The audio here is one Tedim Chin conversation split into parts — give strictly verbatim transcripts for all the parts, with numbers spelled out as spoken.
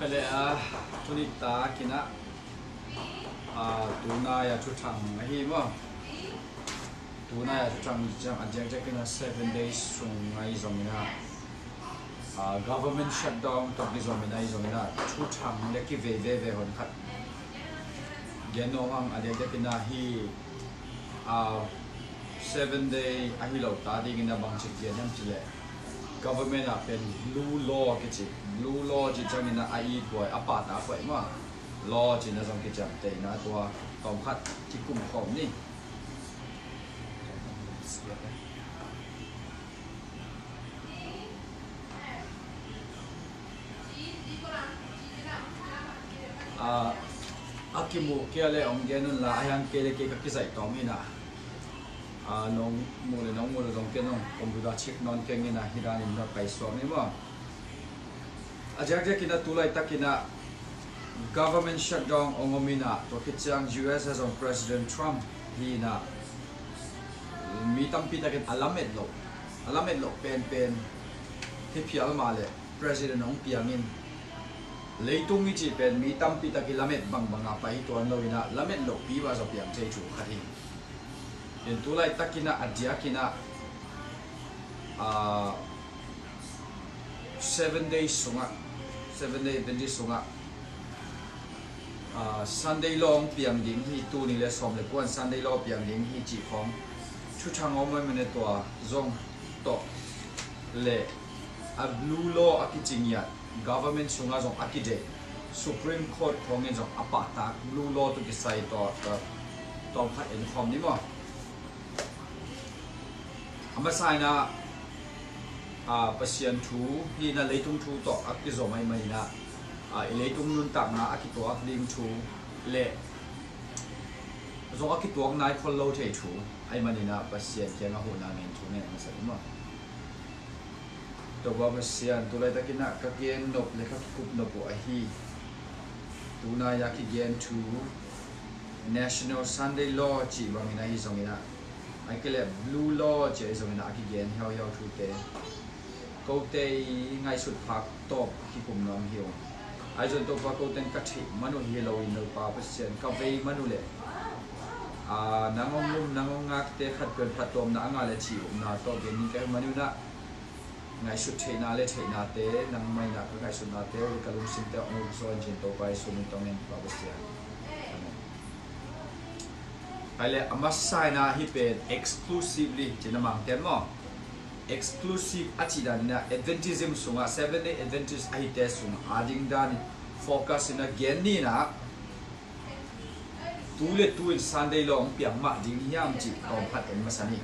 Pele a, tuni takin ah, a, tunai a thuthang ahi maw. Tunai a thuthang ciang a diakdiakin ah seven days sung ahi zongin ah, a, government shutdown tawh kizom in ahi zongin ah thuthang le kivei veve hon khat gen nuam hang. A diakdiakin ah hi, a, seven day ahi lo ta dingin ah bangci gen hiam cileh, government ah pen blue law kici, blue law ci ciangin ah a it buai, a pata buai maw. Law cina zong kiciamteh in ah tua tawmkhat kikum khawm ni. A, a kimuh kia le ong gen un la, a hiang kei le kei ka kizaih tawm hi na. A, nong muh le nong muh le zong kei nong computer check nawn keng hi na, hi danin na paisuak ni maw. A diakdiakin ah tu laitakin ah government shutdown ong om in ah, tua khit ciang U S a zong President Trump hi in ah, mi tampi takin a lamet loh, a lamet loh penpen hi phial mah le President ong piangin, leitung i cih pen mi tampi tak i lamet bangbang a pai hi tuan lo in ah, lamet lohpi mah zaw piang thei thu khat hi. In tu laitakin ah a diakin ah, a, seven days sungah, seven day, seven days sungah, a, Sunday law ong piang ding hi, tuni le sawm le kuan Sunday law piang ding hi cih khawng thuthang om mah mene tua zong tawh le a blue law a kici ngiat, government sungah zong a kideih, Supreme Court khawngin zong a pahtak blue law tawh kisai tua, tua tawmkhat en khawm ni maw. A masa in ah, a, Pasian thu hi in ah leitung thu tawh a kizom ahih manin ah, a, i leitung nuntakna a kituak ding thu le zong a kituak nai khol lo thei thu ahih manin ah Pasian kiangah huhna ngen thu ngen masa ni maw. Topa Pasian, tu laitakin ah ka gen nop le ka kikup nop uh ahi, tunai a kigen thu National Sunday Law cih bangin ahi zongin ah, ahih kei leh Blue Law cih ahi zongin ah a kigen hiauhiau thute kote i ngaihsut phak tawp kikum nuam hi ung. Ahi zong Topa, kote in ka theih man uh hi lo in, Topa Pasian, ka vei man uh leh, a, nang hong lum, nang hong ngakte khat pen phattuamna a ngah leh thih upna tawh gen ding ka hih man uh in ah, ngaihsut theihna le theihnate, nangmah in ah ka ngaihsutnate uh, ka lungsimte uh hong ukzaw in, cin Topa Jesuh min tawh ngen, Pa Pasian. Amen. Ahih leh a masa in ah hih pen exclusively cin a Mangte in maw, exclusive a cih dan in ah Adventism sungah, Seventh Day Adventist ahite sungah a ding dan in focus in ah gen ni in ah, tu le tu in Sunday Law hong piang mah ding hiam cih tawmkhat en masa ni.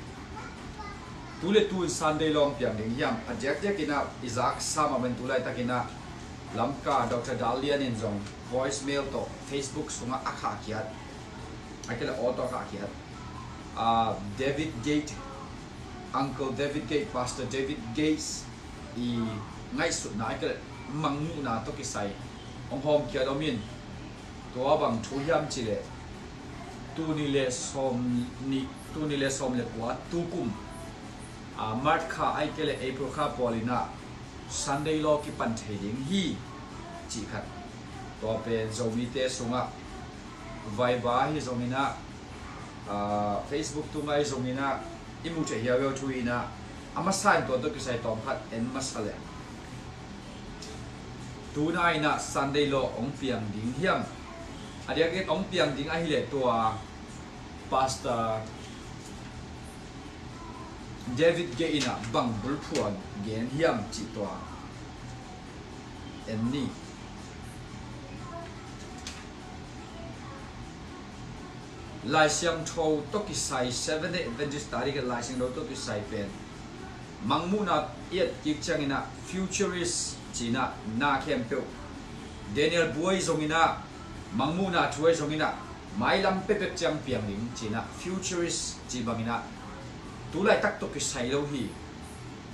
Tu le tu in Sunday Law hong piang ding hiam? A diakdiak in ah i zaksa mah bangin tu laitakin ah Lamka Doctor Dal Lian in zong voicemail tawh Facebook sungah a khahkhiat, a kila aw tawh a khahkhiat, a, David Gate, Uncle David Gate, Pastor David Gates i ngaihsutna, a kila mangmuhna tawh kisai hong hawmkhiat om in, tua bang thu hiam cih leh, tuni le sawm nih, tuni le sawm le kua tukum, a, March kha ahih kei leh April kha pawl in ah Sunday Law kipan thei ding hi cih khat. Tua pen Zomite sungah Viber ahi zongin ah, a, Facebook tungah ahi zongin ah i muh theih hiauhiau thu hi in ah, a masa in tua tawh kisai tawmkhat en masa leh, tunai in ah Sunday Law hong piang ding hiam? A diakin hong piang ding ahih leh tua Pastor David Gate in ah bang bulphuh a gen hiam cih tua en ni. Lai Siangtho tawh kisai, Seventh Day Adventist tarik Lai Siangtho tawh kisai pen mangmuhna i et kik ciangin ah futurist ci-in ah na khempeuh, Daniel bu ahi zongin ah, mangmuhna thu ahi zongin ah, mailam pekpek ciang piang ding ci-in ah futurist cih bangin ah, tu laitak tawh kisai lo hi.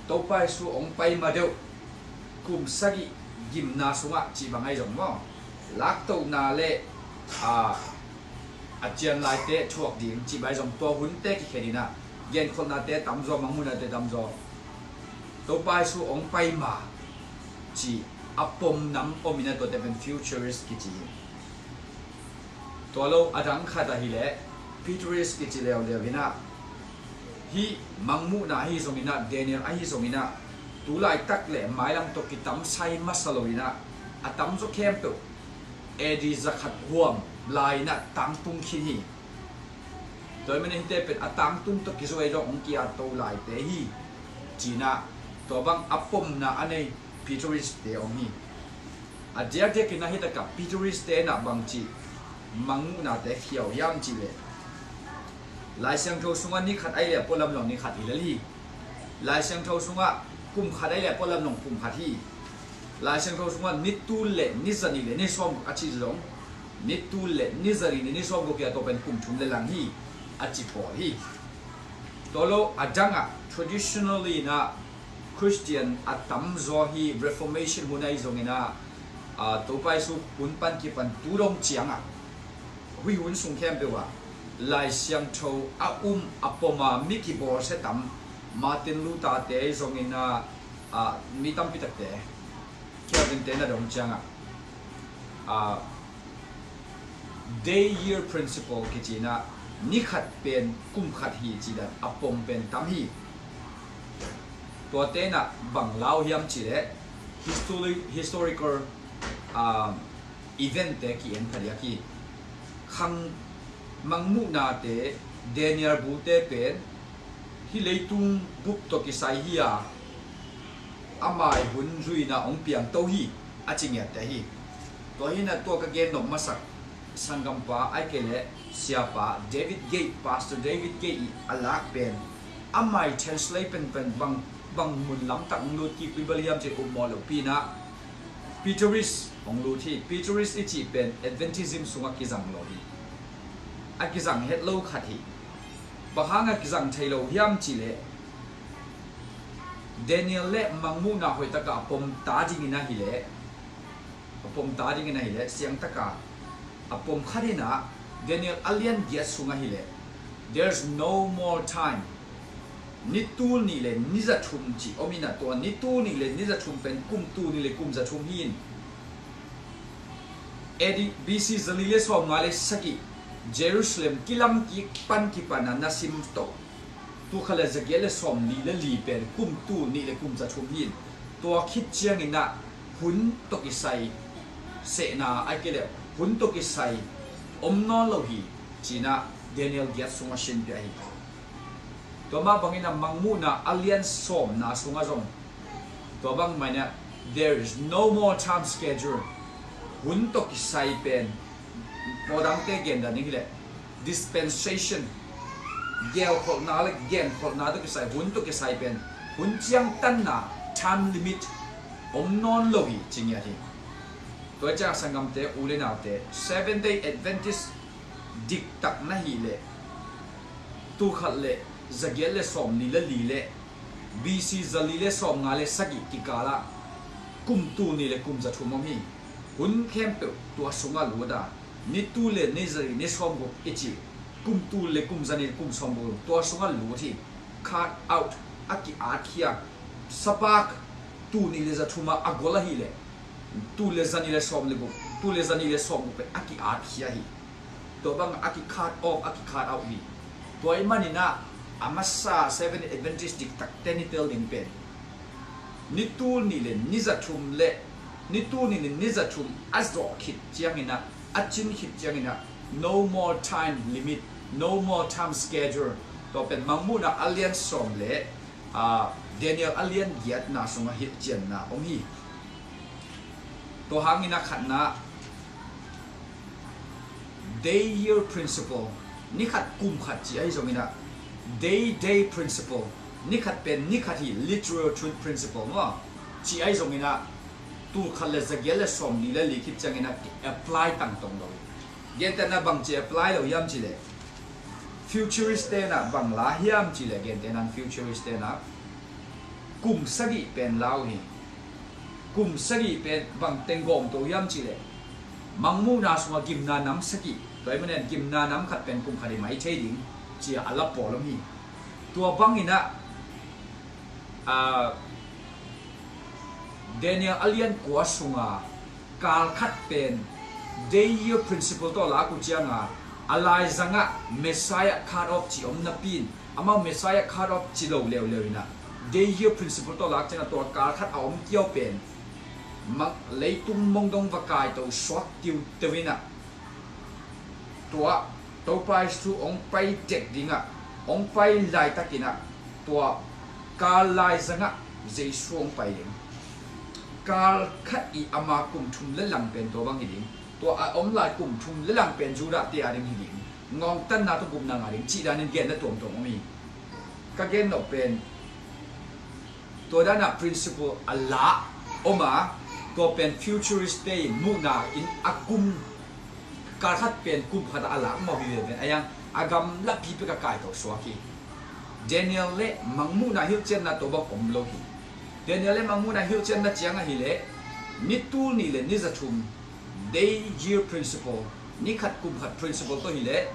Topa Jesuh hong pai ma deuh, kum sagih gimna sungah cih bang ahi zong maw, laktohna le, a, a cian laite thuak ding cih bang ahi zong, tua hunte kikhen in ah, genkholhnate tamzaw, mangmuhnate tamzaw, Topa Jesuh hong pai ma cih a pom nam om in ah, tuate pen futurist kici hi. Tua lo a dang khat ahih leh preterist kici leuleu in ah, hih Mangmuhna ahi zongin ah, Daniel ahi zongin ah, tu laitak le mailam tawh kitamsai masa lo in ah, a tamzaw khempeuh A D zakhat huam lai in ah tangtung khin hi. Tua ahih manin hihte pen a tangtung tawh kizuai zong hong ki-at to laite hi, ci-in ah, tua bang a pomna a nei preterist te om hi. A diakdiakin ah hih takah preterist te in ah bangci Mangmuhnate khia uh hiam cih leh, Lai Siangtho sungah ni khat ahih leh a pualam zong ni khat hi lel hi. Lai Siangtho sungah kum khat ahih leh a pualam zong kum khat hi. Lai Siangtho sungah ni tul le ni zanih le ni sawmguk a ci zong, ni tul le ni zanih le ni sawmguk hi a, tua pen kum thum le lang hi, a ci pawl hi. Tua lo a dangah, traditionally in ah Christian a tamzaw hi Reformation hun ahi zongin ah, aa, Topa Jesu hun pan kipan tu dong ciangah, hih hun sung khempeuh ah Lai Siangtho a um a pom a mi kibawlsia tam, Martin Luther te ahi zongin ah, aa, mi tampi takte, Calvin te na dong ciangah, aa, day year principle kici in ah, ni khat pen kum khat hi cih dan a pom pen tam hi. Tuate in ah bang lau hiam cih leh, histori-, historical, um, event te ki-en phadiak hi. Khang Mangmuhnate, Daniel bute pen hih leitung bup tawh kisai hi a, a mai hun zui in ah hong piangto hi, a ci ngiatte hi. Tua hi in ah tua ka gen nop masak sanggampa ahih kei leh siapa David Gate, Pastor David Gate ii a lak pen, a mai translate penpen bang, bang mun lamtak hong lut kik Bible hiam cih upmawh lopi in ah, preterist hong lut hi. Preterist i cih pen Adventism sungah kizang lo hi. A kizang het lo khat hi. Bang hangah kizang thei lo hiam cih leh, Daniel le Mangmuhna hoih takah a pom ta dingin ahih leh, a pom ta dingin ahih leh, siang takah a pom khat in ah, Daniel a lian giat sungah ahih leh, "There's no more time." Ni tul nih le ni za thum ci om in ah, tua ni tul nih le ni za thum pen kum tul nih le kum za thum hi in, A D, B C zali le sawmnga le sagih, Jerusalem kilam kik pan kipan a na sim toh, tul khat le zagiat le sawmli le li pen kum tul nih le kum za thum hi in, tua khit ciangin ah hun tawh kisai sehna, ahih kei leh hun tawh kisai om nawn lo hi, ci-in ah Daniel giat sungah sin pia hi. Tua mah bangin ah Mangmuhna a lian sawmna sungah zong tua bang mah in ah, "There is no more time schedule." Hun tawh kisai pen, pawlkhatte gen dan ding hi leh, dispensation, gelkholhna le genkholhna tawh kisai, hun tawh kisai pen, hun ciangtanna, time limit om nawn lo hi, ci ngiat hi. Tua ciang a sanggamte, u le naute, Seventh Day Adventist diktak na hih leh, tul khat le zagiat le sawmli le li le B C zali le sawmnga le sagih kikalah kum tul nih le kum za thum om hi. Hun khempeuh tua sungah lut a, ni tul le ni zanih ni sawmguk i cih, kum tul le kum zanih kum sawmguk tua sungah lut hi. Cut out, a ki-atkhia. Sabbath tul nih le za thum a a gol ahih leh, tul le zanih le sawm le guk, tul le zanih le sawmguk pen a ki-atkhia hi. Tua bang a ki-cut off, a ki-cut out hi. Tua ahih manin ah, a masa Seventh Adventist diktakte i tel ding pen, ni tul nih le ni za thum le, ni tul nih le ni za thum a zawh khit ciangin ah, a cin khit ciangin ah, no more time limit, no more time schedule. Tua pen Mangmuhna a lian sawm le, ah, Daniel a lian giatna sungah hilhcianna om hi. Tua hangin a khatna, day year principle, ni khat kum khat ci ahi zongin ah, day day principle, ni khat pen ni khat hi, literal truth principle maw, ci ahi zongin ah, tul khat le zagiat le sawmli le li khit ciangin ah apply tangtong lo hi. Gentehna bang ci apply lo hiam cih leh, futurist te in ah bang la hiam cih leh, gentehna futurist te in ah kum sagih pen la uh hi. Kum sagih pen bang teng gawmto hiam cih leh, Mangmuhna sungah gimna nam sagih, tua ahih manin gimna nam khat pen kum khat hi mai thei ding, ci-a a la pawl om hi. Tua bangin ah, ah, Daniel a lian kua sunga kal khat pen day year principle tawh lak uh cianga, a laizangah Messiah cut off ci om napi in, amau Messiah cut off ci lo leuleu inah, day year principle tawh lak cianga tua kal khat a om kiau pen mang, leitung mongdong va kaito suak tiuteu inah, tua Topa Jesu hong pai dek dingah, hong pai laitakinah, tua kal laizangah Jesu hong pai ding. Kal khat i ama kum thum le lang pen tua bang hi ding. Tua a om lai kum thum le lang pen Judah te a ding hi ding. Ngawngtanna tawh gupna ngah ding cih danin genna tuamtuam om hi. Ka gen loh pen tua dana principle a la om a, tua pen futurist te in muhna in a kum kal khat pen kum khat a lak mawh hi veve a, yang a gamlapi pek a kaito suak hi. Daniel le mangmuhna hilhcianna tua bang om lo hi. Daniel le mangmuhna hilhcianna ciang ahileh ni tul nih le ni za thum, day year principle, ni khat kum khat principle tawh hileh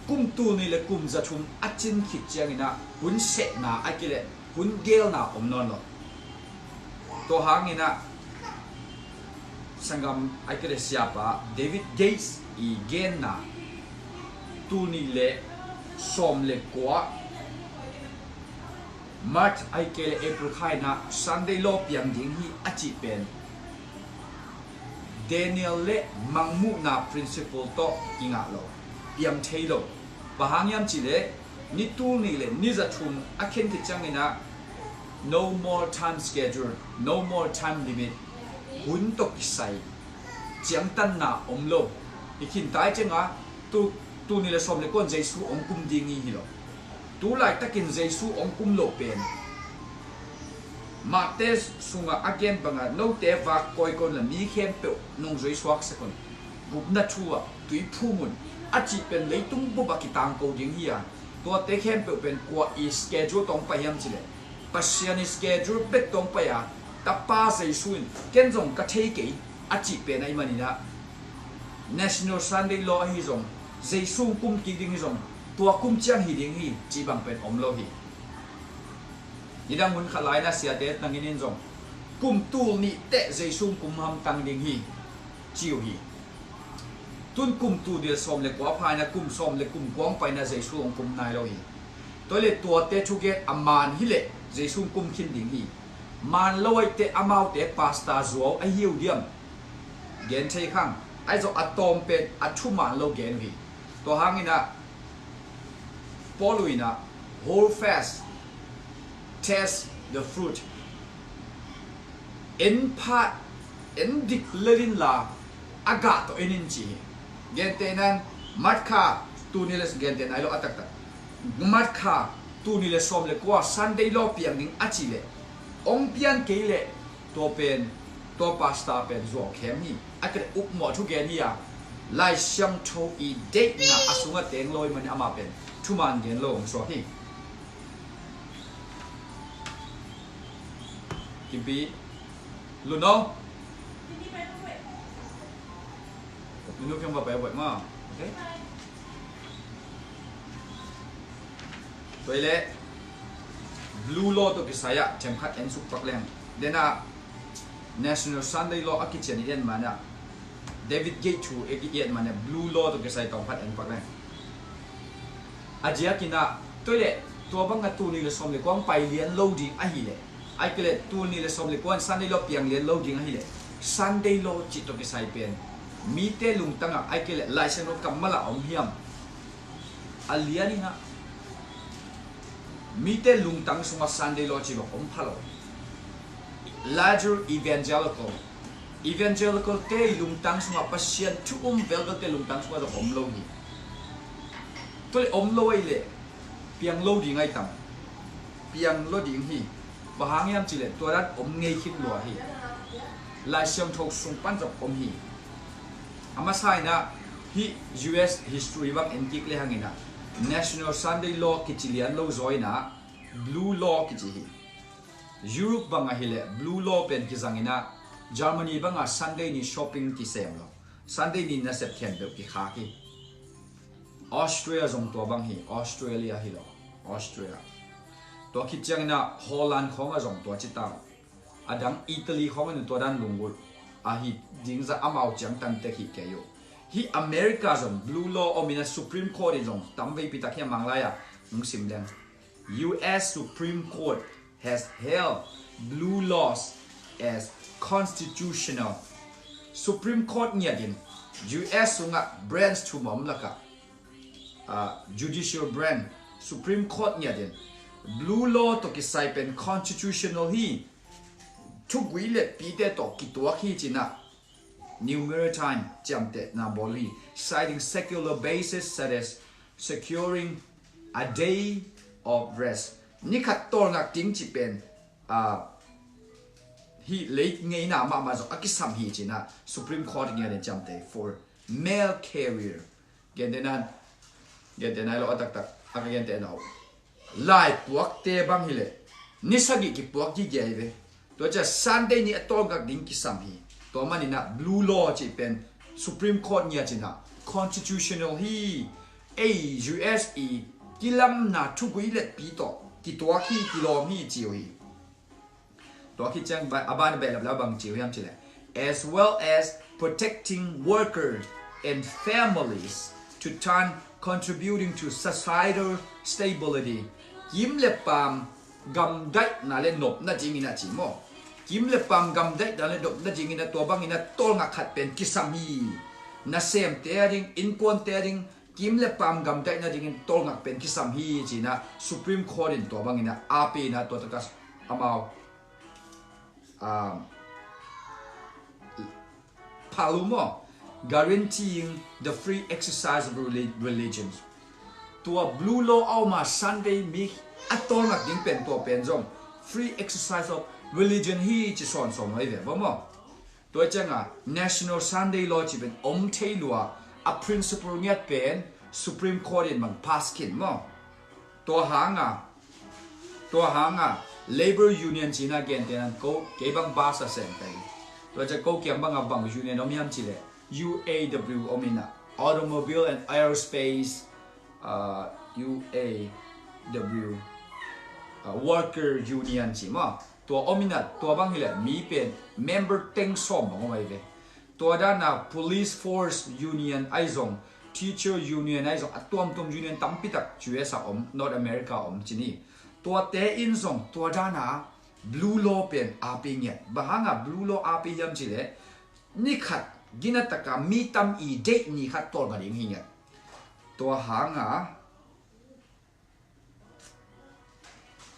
kum tul nih le kum za thum a cin khit cianginah hun sehna a kileh hun gelna om nawn lo. Tua hanginah sanggam a kileh siapa David Gates i genna tul nih le sawm le kua March a kileh April kha inah Sunday law piang ding hi a cih pen Daniel le mangmuhna principle tawh kingah lo, piang thei lo. Bang hang hiam cihleh ni tul nih le ni za thum a khen khit cianginah no more time schedule, no more time limit, hun tawh kisai ciangtanna om lo. I khintai cianga tu, tul nih le sawm le kuan Jesu hong kum ding hi hi lo. Tu laitakin Jesu hong kum loh pen Mate sungah a gen bangah note vak kawikawi un la mi khempeuh nungzui suaksak un, gupna thu ah tui phum un a cih pen leitung bup a kitangko ding hi a, tuate khempeuh pen kua i schedule tawh hong pai hiam cihleh Pasian i schedule bek tawh hong pai a, Tapa Jesu in ken zong ka thei kei a cih pen ahih maninah National Sunday law ahi zong, Jesu kum kik ding hi zong, tua kum ciang hi ding hi cih bang pen om lo hi. Nidang hun khat lai-inah siate nangin in zong kum tul nih teh Jesu kum hamtang ding hi ci uh hi. Tun kum tul nih le sawm le kua pha inah kum sawm le kum kua hong pai inah Jesu hong kum nai lo hi. Tua le tuate thugen a man hileh Jesu kum khin ding hi. Man lo aih teh amaute pastor zuau ahi uh diam? Gen thei khang. Ahi zong a tawm pen a thuman lo gen uh hi. Tua hanginah Paul uh inah hold fast, test the fruit. En phat, en dik lel inla a gah tawh en in ci hi. Gentehnan March kha tul nih le, genteh nai lo a taktak, March kha tul nih le sawm le kua Sunday law piang ding a cihleh hong pian kei leh tua pen, tua pastor pen zuau khem hi. A kileh upmawh thugen hi a, Lai Siangtho i deihna a sungah teng lo ahih manin amah pen thuman gen lo hong suak hi. Kimpi, Luno. Luno kiang va pai a buai ma. Okay. Tua hileh blue law tawh kisai ah themkhat en suk pak leng. Denah National Sunday law a kician i en manah, David Gate thu i en manah blue law tawh kisai tawmkhat en pak leng. A diakinah tua hileh tua bangah tul nih le sawm le kua hong pai lian lo ding ahileh, ahih kei leh tul nih le sawm le kua in Sunday law piang lian lo ding ahileh Sunday law cih tawh kisai pen mite lungtangah, ahih kei leh Lai Siangtho kammal ah om hiam? A lianinah mite lungtang sungah Sunday law cih bang om pha lo. Larger evangelical, evangelical te i lungtang sungah, Pasian thu um velvelte lungtang sungah zong om lo hi. Tua leh om lo ahih leh piang lo ding ahi tam? Piang lo ding hi. Bang hang hiam cihleh tua dan om ngei khin lua hi. Lai Siangtho sung pan zong om hi. A masa inah hih U S history bang en kik le hanginah National Sunday Law kici lian lo zaw inah Blue Law kici hi. Europe bang ahileh Blue Law pen kizang inah Germany bangah Sunday ni shopping kisem lo, Sunday ni nasep khempeuh kikhak hi. Austria zong tua bang hi, Australia hi lo, Austria. Tua khit cianginah Holland khawngah zong tua ci ta. a dang Italy khawng in tua dan lunggulh ahi ding zah amau ciang tantek hi kei uh. Hih America zong blue law om in a Supreme Court in zong tamveipi tak hi a manglai ah hong sim leng. U S Supreme Court has held blue laws as constitutional. Supreme Court ngiat in U S sungah branch thum a om lakah, ah, judicial branch, Supreme Court ngiat in blue law tawh kisai pen constitutional hi, thugui letpite tawh kituak hi ci-in ah New Maritime ciamtehna bawl hi, citing secular basis such as securing a day of rest. Ni khat tawlngak ding cih pen, ah, hih lei ngeina mahmah zong a kisam hi ci-in ah Supreme Court ngiat in ciamteh for mail carrier. Gentehna, gentehna hi lo a taktak a ka gentehna uh. Lai puakte bang hileh ni sagih kipuak gige hi ve. Tua ciang Sunday ni a tawlngak ding kisam hi. Tua manin ah blue law cih pen Supreme Court ngiat in ah constitutional hi. Ei U S i kilamna thugui letpi tawh kituak hi, kilawm hi ci uh hi. Tua khit ciang a ban behlap le a bang ci uh hiam cih leh, as well as protecting workers and families to turn contributing to societal stability. Kim le paam gamdaihna le nopna dingin a ci maw? Kim le paam gamdaihna le nopna dingin a tua bangin a tawlngak khat pen kisam hi. Nasemte a ding, innkuante a ding, kim le paam gamdaihna dingin tawlngak pen kisam hi ci-in ah Supreme Court in tua bangin ah a pe in ah tua taka amau, ah, phal uh maw? Guaranteeing the free exercise of reli-, religions. Tua blue law a om a Sunday mi a tawlngak ding pen tua pen zong free exercise of religion hi ci sawnsawn uh hi ve maw? Tua ciang a National Sunday Law cih pen om thei lua, a principle ngiat pen Supreme Court in bang pass khin maw? Tua hang a, tua hang a Labour Union ci-in a gentehna in ko, kei bang bus a sem pei. Tua ciang ko kiang bang a bang union om hiam cih leh U A W om in ah, Automobile and Aerospace, ah, U A W, ah, Worker Union ci maw? Tua om in ah tua bang hileh mi pen member teng sawm bang om ahi ve. Tua dan a Police Force Union ahi zong, Teacher Union ahi zong, a tuamtuam union tampi tak U S a om, North America a om ci ni. Tuate in zong tua dan a blue law pen a pe ngiat. Bang hang a blue law a pe hiam cih leh, ni khat gina taka mi tam i deih ni khat tawlngak ding hi ngiat. Tua hang a,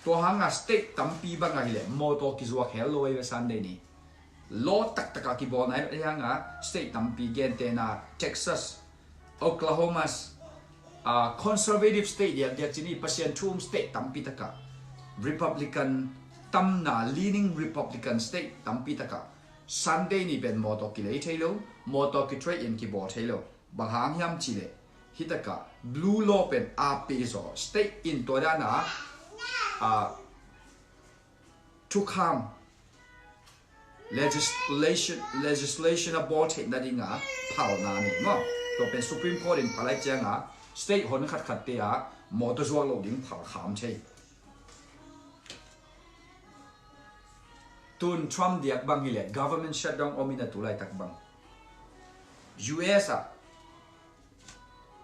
tua hang a state tampi bang a hileh mawtaw kizuak hel lo ahi ve Sunday ni. Law taktak a kibawl nai hang a state tampi, gentehna Texas, Oklahoma, ah, conservative state diakdiak ci ni, Pasian thu um state tampi takah, Republican tamna, leaning Republican state tampi takah Sunday ni pen mawtaw kilei thei lo, mawtaw kitrade in kibawl thei lo. Bang hang hiam cih leh, hi takah blue law pen a pe zaw, state in tua dan a, ah, thukham, legislation, legislation a bawl theihna ding a phalna nei maw? Tua pen Supreme Court in phal lai ciang a state hon khatkhatte a mawtaw zuak loh ding phal kham thei. Tun Trump diak bang hileh government shutdown om in a tu laitak bang. U S ah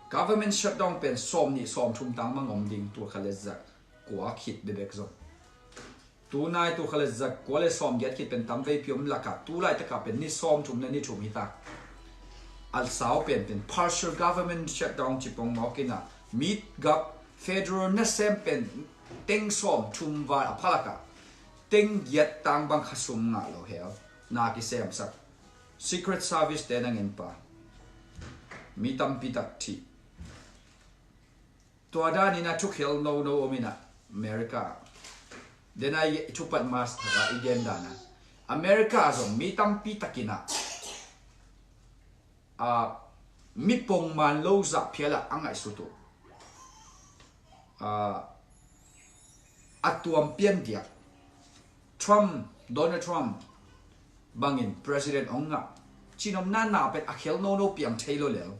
government shutdown pen sawm nih sawm thum tang bang om ding, tul khat le za kua khit bekbek zong. Tunai tul khat le za kua le sawm giat khit pen tamveipi om lakah tu laitakah pen ni sawm thum na ni thum hi ta. A sau pen pen partial government shutdown ci pongmawk in a, mi gap federal nasem pen teng sawm thum val a pha lakah teng giat tang bang kha sum ngah lo hel na kisemsak. Secret Service te nangin pa mi tampi tak thih. Tua danin a thukhel nono om in a America. Dena i thupat mas thaka i gen dan a America zong mi tampi takin a, a, mi pongman lo zah phial a a ngaihsut uh. A, a tuam pian diak. Trump, Donald Trump bangin president ong ngah. Cinomna na pen a khel nono piang thei lo lel.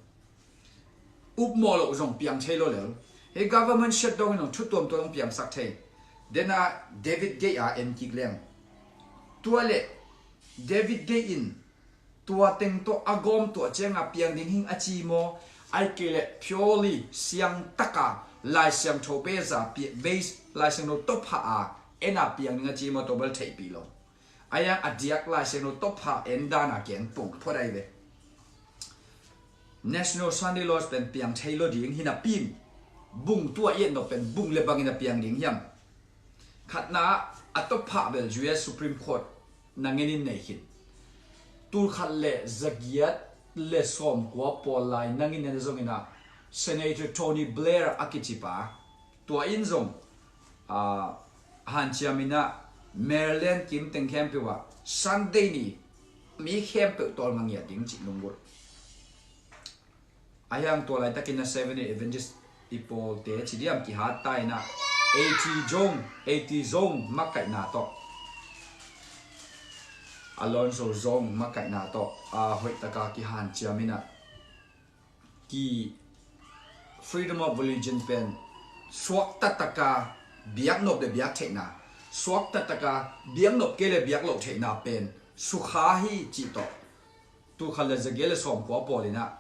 Upmawh loh zong piang thei lo lel. Hei government shutdown in zong thu tuamtuam zong piangsak thei. Dena David Gate a en kik leng. Tua le David Gate in tua teng tawh a gawm tuah cianga piang ding hing a ci maw? Ai kei le purely siangtaka Lai Siangtho beza base Lai Siangtho tawpha a ena piang ding a ci maw? Tua bel theihpih lo. Ayang a diak Lai Siangtho tawpha en dana ken pung phot ai ve. National Sunday Laws pen piang thei lo ding hinapin bung tua i et nop pen bung le bangin a piang ding hiam? Khatna a tawpha bel U S Supreme Court nangin in nei khin. Tulkhat le zagiat le sawmkua pawl lai nangin en zongina Senator Tony Blair a kicipa tua in zong a hanciaminah Maryland kim teng khempeuh ah Sunday ni mi khempeuh tawlnga ngiat ding cih lunggulh. A hiang tua laitakin a Seventh-day Adventist i pawlte ci diam kihat ta inah eighty zong eighty zong makaihna tawh Alonzo zong makaihna tawh a hoihtaka kihanciaminah ki freedom of religion pen suaktataka biaknop le biak theihna, suaktataka biaknop kei le biak loh theihna pen sukha hi cih tawh. Tukhat le zagiat le sawmkua pawl inah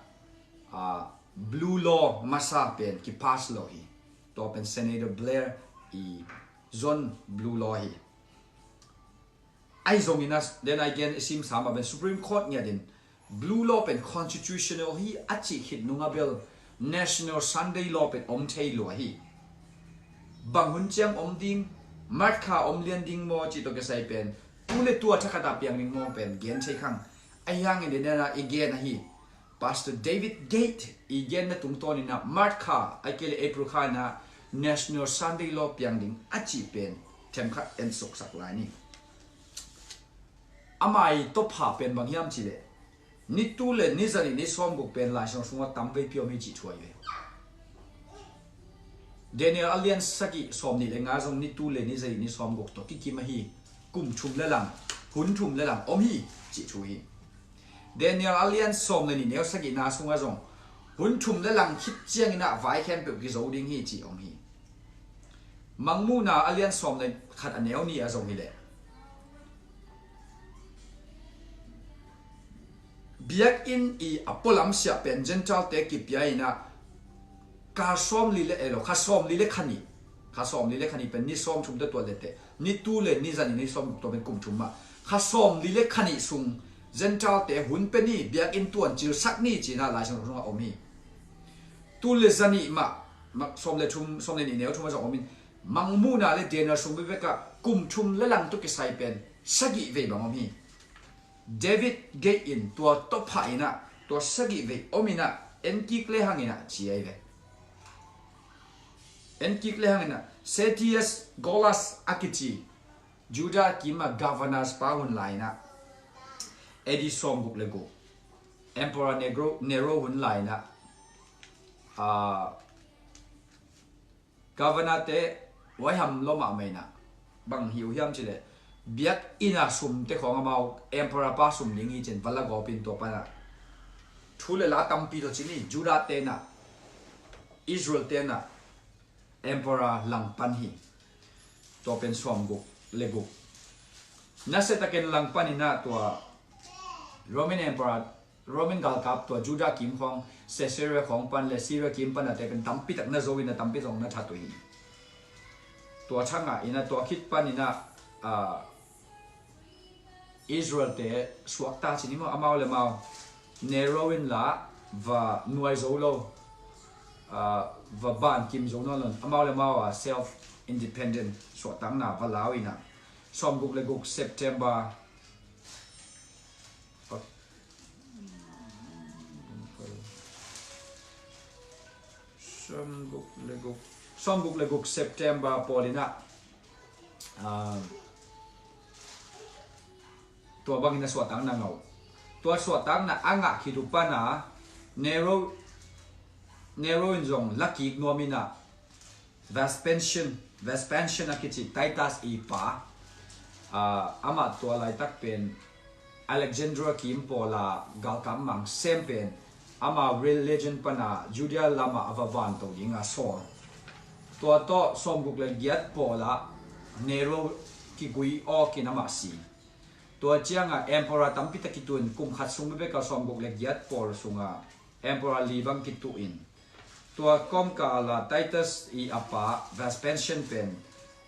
blue law masa pen kipass lo hi. Tua pen Senator Blair i zon blue law hi. Ahi zongin a den a i gen i simsa mah pen Supreme Court ngiatin blue law pen constitutional hi a cih khit nunga bel National Sunday Law pen om thei lua hi. Bang hun ciang om ding, March kha om lian ding maw cih tawh kisai pen tu le tua thakhatah piang ding maw pen gen thei khang. Ahi hangin den a i gen ahi. Pastor David Gate i genna tungtawninah March kha ai kei le April kha inah National Sunday Law piang ding a cih pen themkhat ensuksak lai ni. Ama i tawpha pen bang hiam cihleh nitu le nizanih ni sawmguk pen Lai Siangtho sungah tamvei piawm hi cih thuai ve. Daniel a lian sagih sawmnih le nga zong nitu le nizanih ni sawmguk tawh kikim ahi. Kum thum le lang, hun thum le lang om hi cih thu hi. Daniel a lian sawm le nih neu sagihna sungah zong hun thum le lang khit cianginah vai khempeuh kizo ding hi cih om hi. Mangmuhna a lian sawm le khat a neu nih a zong hileh biakinn i a pualam siah pen Gentile-te kipia inah kha sawmli le elo kha sawmli le kha nih kha sawmli le kha nih pen ni sawm thum te tuat leteh nitu le nizanih ni sawm tua pen kum thum mah kha sawmli le kha nih sung Gentile-te hun pe ni biakinn tuan cilsak ni cinah Lai Siangtho sungah om hi. Tu le zanih mah sawm le thum sawm le nih neu thum a zong om in Mangmuhna le Daniel sung bebekah kum thum le lang tawh kisai pen sagih vei bang om hi. David Gate in tua tawpha inah tua sagih vei om inah enkik le hanginah ci ai ve. Enkik le hanginah Sergius Gallus a kici Judah kima governors pa hun lai inah A D sawmguk le guk Emperor Nero, Nero hun lai inah Governor-te huaiham lua mahmah inah bang hi uh hiam cihleh biakinn a sumte khawng amau emperor pa sum ding hi cin va la gawpin tua panah thu le la tampi tawh cin hi. Judah tenah Israel tenah emperor langpan hi. Tua pen sawmguk le guk nasia takin langpan inah tua Roman emperor Roman galkap tua Judah kim khawng Caesarea khawng pan le Syria kim pan a te pen tampi tak na zo in a tampi zong na that uh hi. Tua thangah in a tua khit pan in a Israel te suakta cin hi maw, amau le mau Nero in la va nuai zo lo, va ban kim zo nawn lo, amau le mau a self independent suahtakna va lau in a sawmguk le guk September Sawmguk le guk, sawmguk le guk September pawl in a tua bangin a suahtakna ngah uh. Tua suahtakna a ngah khit uh pan a Nero, Nero in zong la kik nuam in a Vespasian, Vespasian a kici Titus i pa, amah tua laitak pen Alexandria kim pawl a galkap mang sem pen ama religion pan a Judea lam ah a va vanto ding a sawl. Tua tawh sawmguk le giat pawl ah Nero kigui awk in amah si. Tua ciangah emperor tampi tak kituh in, kum khat sung bebek a sawmguk le giat pawl sungah emperor li bang kituh in, tua kawmkal ah Titus i a pa Vespasian pen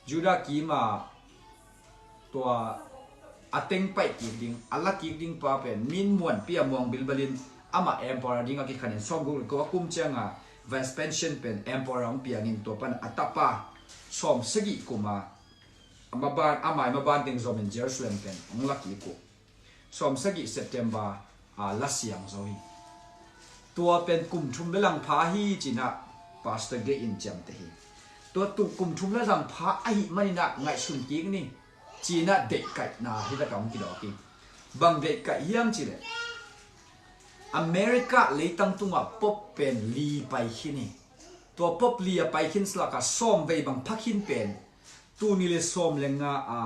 Judah kim ah tua a teng paih kik ding, a la kik ding pa pen min muanpi a muang bilbal in amah emperor ding a kikhan in, sawmguk le kua kum ciangah Vespasian pen emperor hong piang in, tua pan a tapa sawmsagih kum a a maban, a mai maban teng zom in Jerusalem pen hong la kik uh. Sawmsagih September a la siang zo hi. Tua pen kum thum le lang pha hi ci-in ah Pastor Gay in ciamteh hi. Tua kum thum le lang pha ahih manin ah ngaihsun kik ni ci-in ah deihkaihna hi lak ah hong kidawk hi. Bang deihkaih hiam cih leh, America leitang tungah Pope pen li pai khin hi. Tua Pope li a pai khin sa lak ah sawm vei bang pha khin pen, tul nih le sawm le nga a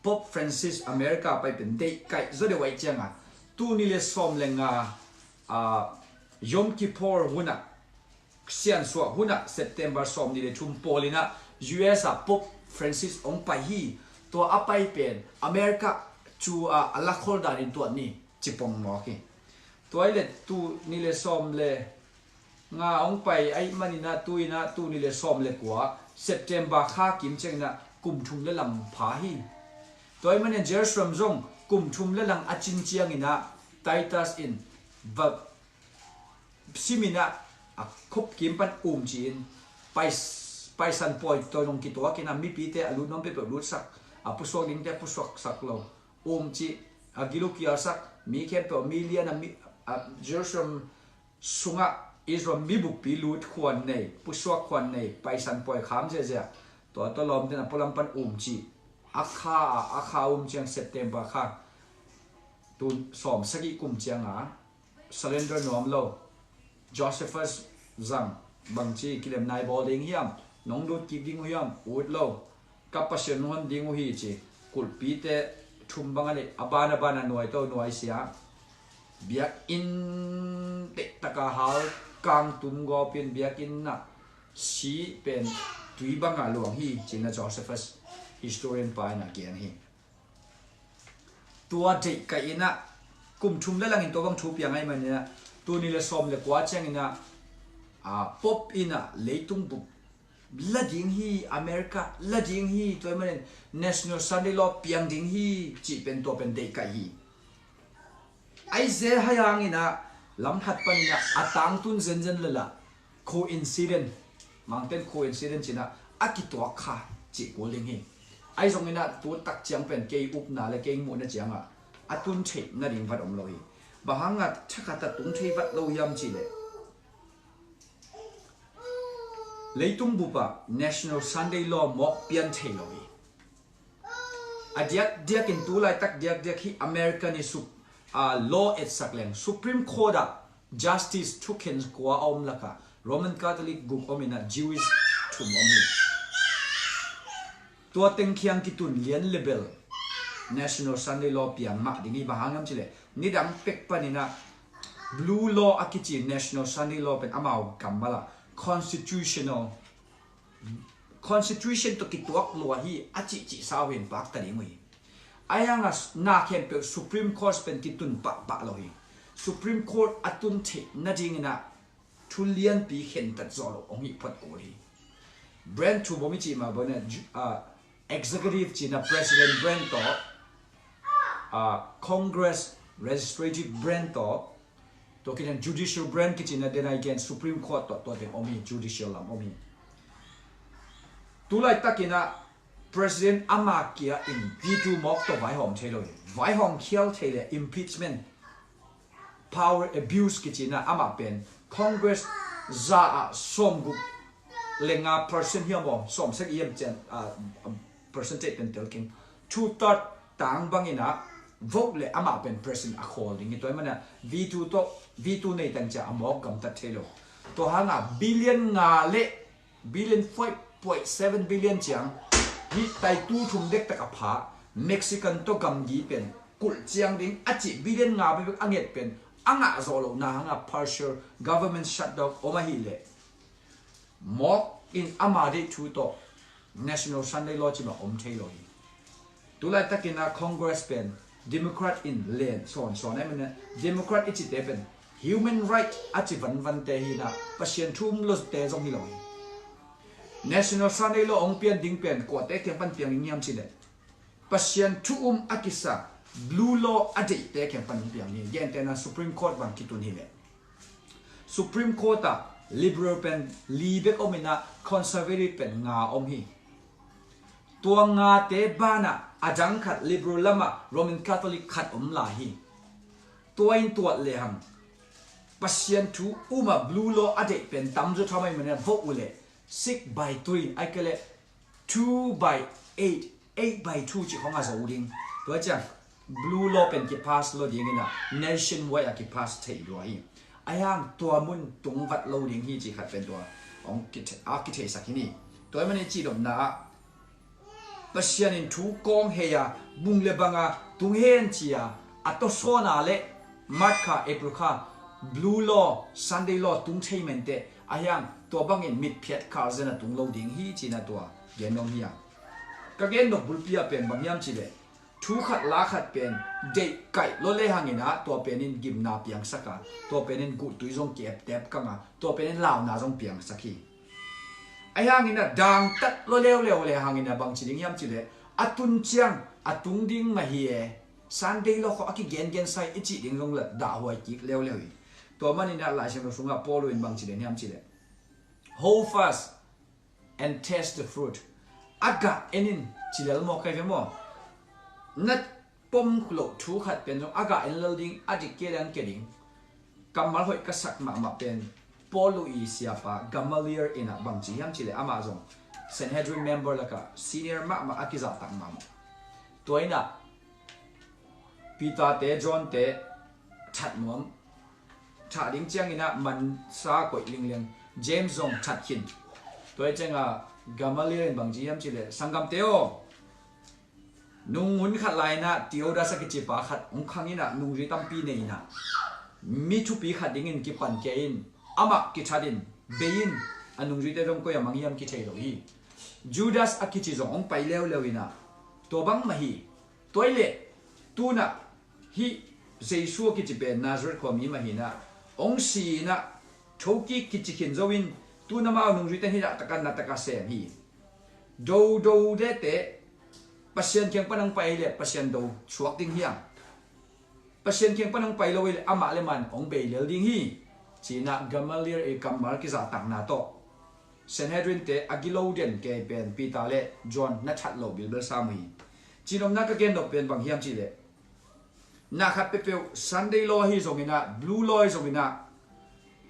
Pope Francis America pai pen deihkaih zaw deuh ahih ciangah, tul nih le sawm le nga a Yom Kippur hun ah, siansuah hun ah, September sawmnih le thum pawl in ah U S ah Pope Francis hong pai hi. Tua a pai pen America cu a, a lakhol dan in tuat ni ci pong mawk hi. Tua hi leh tul nih le sawm le nga hong pai ahih manin ah, tu in ah tul nih le sawm le kua September kha kim ciangin ah kum thum le lang pha hi. Tua ahih manin Jerusalem zong kum thum le lang a cin ciangin ah Titus in va sim in ah, a khop kim pan um ci-in, pai, Paisan pawi tawh zong kituak in ah, mipite a lut nuam peuhpeuh lutsak, a pusuak dingte pusuaksak lo, um ci, a gil uh kialsak, mi khempeuh, mi lian a, mi, a Jerusalem sungah Israel mi buppi lut khuan nei, pusuak khuan nei, Paisan pawi kham ziahziah, tua tawh lawmten a pualam pan um ci. A kha a, a kha um ciang September kha, tul sawmsagih kum ciang a, surrender nuam lo. Josephus zang, bangci kilemna i bawl ding hiam, nong lut kik ding uh hiam, ut lo, ka Pasian hon ding uh hi ci. Kulhpite thum bang a neih, a ban a ban a nuai to nuai sia, biakinn deihtak a hal, kang tum gawp in biakinn ah si pen tui bang a luang hi ci-in ah Josephus historian pa in a gen hi. Tua deihkaih in ah, kum thum le lang in tua bang thu piang ahih manin ah, tul nih le sawm le kua ciangin ah, a, Pope in ah leitung bup la ding hi, America la ding hi, tua ahih manin National Sunday Law piang ding hi cih pen, tua pen deihkaih hi. Ahi zongin ah, lam khat panin ah, a tangtun zenzen lel ah, coincidence, Mangten coincidence ci-in ah, a kituak kha cih kul ding hi. Ahi zongin ah, tu tak ciang pen kei upna le kei muhna ciang ah, a tun theih nading vat om lo hi. Bang hang a thakhat a tung thei vat lo hiam cih leh, leitung bup ah National Sunday Law mawk pian thei lo hi. A diakdiak in, tu laitak diakdiak hi American i sup, a, law etsak leng, Supreme Court ah Justice thukhen kua a om lak ah Roman Catholic guk om in ah Jewish thum om hi. Tua teng kiang kitun lian le bel National Sunday Law piang mah ding hi. Bang hang hiam cih leh, nidang pek panin ah blue law a kici National Sunday Law pen amau kammal ah constitutional, constitution tawh kituak lua hi a cihcih sau hi in pakta ding uh hi. Ahi hang a, na khempeuh Supreme Court pen kitun pahpah lo hi. Supreme Court a tun theih nadingin ah thu lianpi khentat zawh loh hong hi phot kul hi. Branch thum om i cih mah bangin ah, ju-, ah, executive ci-in ah President branch tawh, ah, Congress legislative branch tawh, tua khit ciang judicial branch kici-in ah, then again Supreme Court tawh, tua teng om hi, judicial lam om hi. Tu laitakin ah President ama kia in veto mawk tawh vaihawm thei lo hi. Vaihawm khial thei leh impeachment, power abuse kici-in ah, amah pen Congress za ah sawmguk le nga percent hiam aw, sawmsagih hiam ciang, ah, percentage pen tel keng, two third tang bangin ah vote leh amah pen president a khawl ding hi. Tua ahih manin ah veto tawh, veto nei tang ciang a mawk gamtat thei lo. Tua hang a billion nga le billion, five point seven billion ciang, hih taitu thum dektak a pha Mexican tawh gamgi pen kulh ciang ding a cih billion nga bekbek a nget pen a ngah zawh lohna hang a partial government shutdown om ahih leh, mawk in ama deih thu tawh National Sunday Law ci mah om thei lo hi. Tu laitakin ah Congress pen Democrat in len sawnsawn ai mane, Democrat i cite pen human right a ci vanvante hi na, Pasian thu um lote zong hi lo hi. National Sunday law hong pian ding pen kuate kiang pan piang ding hiam cih leh, Pasian thu um a kisa blue law a deihte kiang pan hong piang hi. Gentehna Supreme Court bang kitun hi leh, Supreme Court ah liberal pen li bek om in ah, conservative pen nga om hi. Tua ngate banah a dang khat liberal lamah Roman Catholic khat om lai hi. Tua in tuat lehang Pasian thu um a blue law a deih pen tamzaw tham ai mane, vote uh leh six by three ai kei leh two by eight, eight by two cih khong a zo ding. Tua ciang blue law pen kipass lo ding in ah, nationwide a kipass thei lua hi. Ahi hang tua mun tung vat lo ding hi cih khat pen tua hong kithe-, a kitheisak hi ni. Tua ahih manin cih nopna ah Pasian in thu kawng hei a, bung le bang a tung hen ci a, a tawsawn a leh March kha, April kha, blue law, Sunday law tung thei menteh. Ahi hang tua bangin mitphiat kalzen a tung lo ding hi cih na tua gen nuam hi a. Ka gen nop bulpi ah pen bang hiam cih leh, thu khat la khat pen deih kaih lo lehang in ah, tua pen in gimna piangsak a, tua pen in guhtui zong ki-eptep kang a, tua pen in launa zong piangsak hi. Ahi hang in ah dangtat lo leuleu lehang in ah bang ci ding hiam cih leh, a tun ciang a tung ding mah hi e, Sunday law khong a kigengen sa hi i cih ding zong leh dahhuai kik leuleu hi. Tua manin ah Laisiangtho sungah Paul in bang ci den hiam cih leh, "Hold fast and test the fruit." A gah en in ci lel maw, kai ve maw? Na pom loh thu khat pen zong a gah en lel ding, a dik kei leng kia ding. Kammal hoih ka sak mahmah pen Paul i siapa Gamaliel in ah bang ci hiam cih leh, amah zong Sanhedrin member lakah senior mahmah a kizahtak mahmah. Tua in ah Peter te, John te that nuam, thah ding ciangin ah mansa koih lingleng, James zong that khin. Tua hi ciangah Gamaliel in bang ci hiam cih leh, "Sanggamte aw, nung hun khat lai in ah Theudas a kici pa khat hong khang in ah, nungzui tampi nei in ah, mi thupi khat dingin kipan kei in, amah kithat in, bei in, a nungzuite zong koi a mang hiam kithei lo hi. Judas a kici zong hong pai leuleu in ah, tua bang mah hi. Tua hi leh tu in ah hih Jesu a kici pen Nazareth khua mi mah hi in ah, hong si in ah, thokik kici khin zo in, tu in amau nungzuite in hih dah tak a na tak a sem hi. Dodo dete, Pasian kiang pan hong pai leh Pasian do suak ding hi a, Pasian kiang pan hong pai lo hi leh amah le amah in hong bei lel ding hi," ci in ah Gamaliel i kammal kizahtakna tawh Sanhedrin te a gilo den kei pen Peter le John na that loh bilbel sam uh hi. Cih nopna ka gen nop pen bang hiam cih leh, na khat peuhpeuh, Sunday law hi zong in ah, blue law hi zong in ah,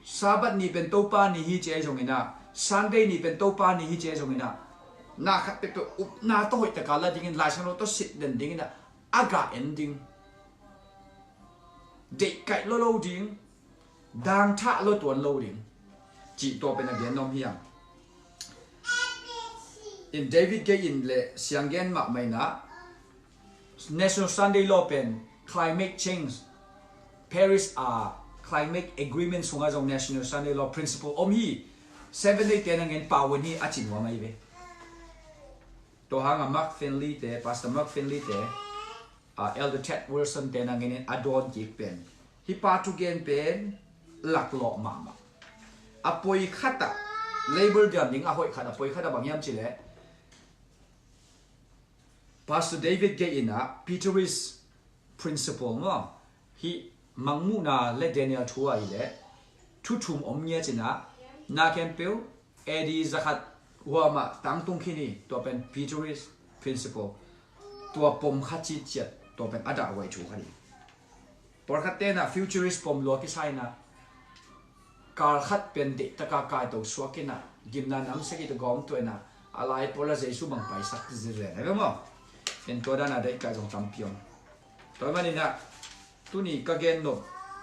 Sabbath ni pen Topa ni hi ci ahi zong in ah, Sunday ni pen Topa ni hi ci ahi zong in ah, na khat peuhpeuh upna tawh hoih tak a la dingin, Laisiangtho tawh sit den ding in ah, a gah en ding, deih kaih lo lo ding, dangthah lo tuan lo ding, cih tua pen a gen nuam hi a. In David Gay in le siang gen mahmah in ah, National Sunday Law pen climate change, Paris a climate agreement sungah zong National Sunday Law principle om hi. Seventh Day te na ngen pau un hi, a ci nuam ahi ve. Tua hangah Mark Finley te, Pastor Mark Finley te, a, Elder Ted Wilson te na ngen in a dawn kik pen, hih pa thugen pen laklawh mahmah. A poi khat ah, label diam ding a hoih khat, a poi khat ah bang hiam cih leh, Pastor David Gay in ah Peterist principle maw, hih Mangmuhna le Daniel thu ah hi leh thu thum om ngiat in ah, na khempeuh A D zakhat huam ah tangtung khin hi. Tua pen Peterist principle, tua pom kha citciat, tua pen a dahhuai thu khat hi. Pawlkhat ten ah futurist pom lua kisa in ah, kal khat pen deih tak a kaito suak in ah, gimna namsia kei tawh gawm tuah in ah, a lai pawl ah Jesu bang paisak zizen, a ve maw? En, tua dan a deih kaih zong tampi om. Tua ahih manin ah, tuni ka gen nop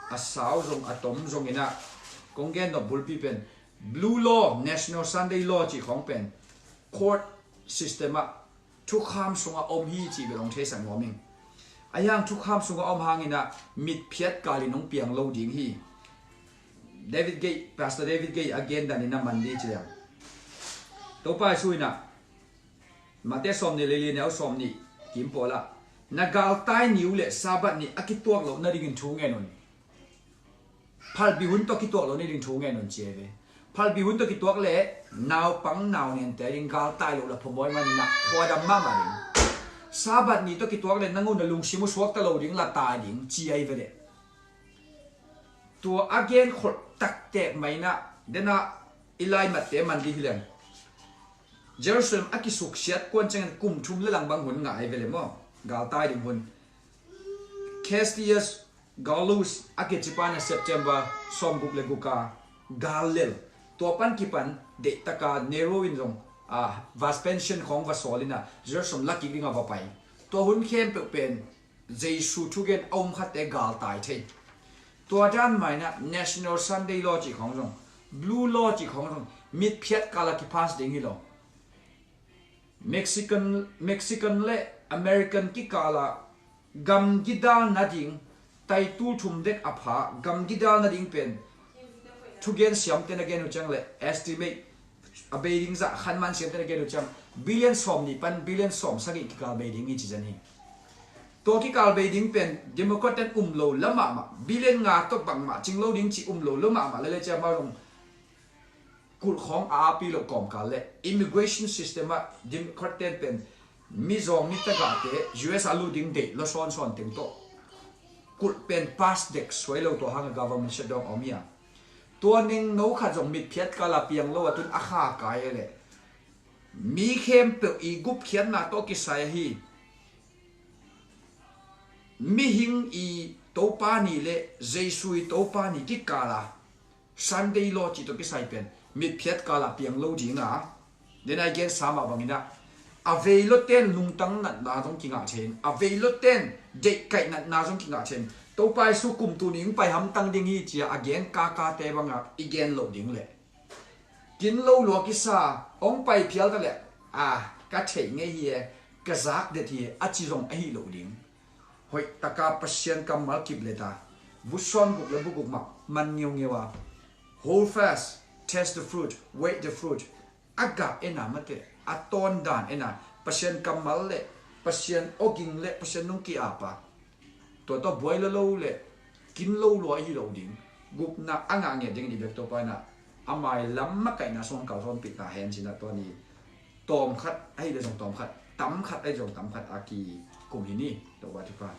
a sau zong, a tom zong in ah, kong gen nop bulpi pen Blue Law, National Sunday Law cih khawng pen court system ah thukham sungah om hi cih bel hong theisak nuam ing. Ahi hang thukham sungah om hangin ah mitphiat kalin hong piang lo ding hi. David Gay, Pastor David Gay a gen danin a man dih ci leng, Topa Jesu in ah, Mate sawmnih le li, neu sawmnih kim pawl ah, Na galtai ni uh leh Sabbath ni a kituak loh nadingin thu ngen un. Phalbi hun tawh kituak loh nading thu ngen un ci hi ve. Phalbi hun tawh kituak leh naupang naungente ding galtai loh la phumawi man na khuadam mahmah ding. Sabbath ni tawh kituak leh nang uh na lungsim uh suakta lo ding la tai ding ci ahi ve leh. Tua a gen kholh taktek mai na dena i lai matte man dih hi leng. Jerusalem a kisuksiat kuan ciangin kum thum le lang bang hun ngah ahi ve le maw? Galtai ding hun. Cassius Gallus a kici pa na September sawmguk le guk a gal lel. Tua pan kipan deihtaka Nero in zong a Vespasian khawng va sawl ina Jerusalem la kik dinga va pai. Tua hun khempeuh pen Jesu thugen a um khatte galtai thei. Tua dan maina National Sunday Law cih khawng zong, Blue Law cih khawng zong mitphiat kala kipass ding hi lo. Mexican, Mexican le American kikala gamgi dal nading taitul thum dek a pha gamgi dal nading pen thugen siamte na gen uh ciang le estimate a bei ding zah khanman siamte na gen uh ciang billion sawm nih pan billion sawm sagih kikal bei ding hi ci zan hi. Tua kikal bei ding pen Democrat ten um lo la mahmah billion nga tawh bangmah cing lo ding ci um lo la mahmah le le ciang amau zong kulh khawng a api loh kawmkal le immigration system ah Democrat ten pen mizawng mi tagahte U S a lut ding deih lo sawnsawn teng tawh kulh pen pass dek suai lo tua hanga government shutdown om hi a. Tua nengno khat zong mitphiat kala piang lo a tun a kha kai a le mi khempeuh i gupkhiatna tawh kisai ahi. Mihing i Topa ni le Jesu i Topa ni kikala Sunday law cih tawh kisai pen mitphiat kala piang lo dinga. Denai gensa mah bangina a vei loten lungtang natna zong kingah thein a vei loten deihkaih natna zong kingah thein Topa Jesu kum tuni hong pai hamtang ding hi cia a gen kakate banga i gen loh ding le kin lo lua kisa hong pai phial ta le a ka theih ngei hi e ka zak det hi e a ci zong ahi lo ding. Hoih taka Pasian kammal kip le ta. Vut sawm guk le bu guk mah man ngeungeu a. Hold fast, test the fruit, wait the fruit. A gah ena mate a tawn dan ena Pasian kammal le Pasian awging le Pasian nung ki-apa. Tua tawh buai lo lo le kin lo lua hi lo ding. Gupna a ngah ngiat ding ni bek tawh paina a mai lam makaihna song kalhonpih ta hen cina tua ni. Tawm khat ahi le zong tawm khat, tam khat ahi zong tam khat a kikum hi ni. Tawh ba thupa.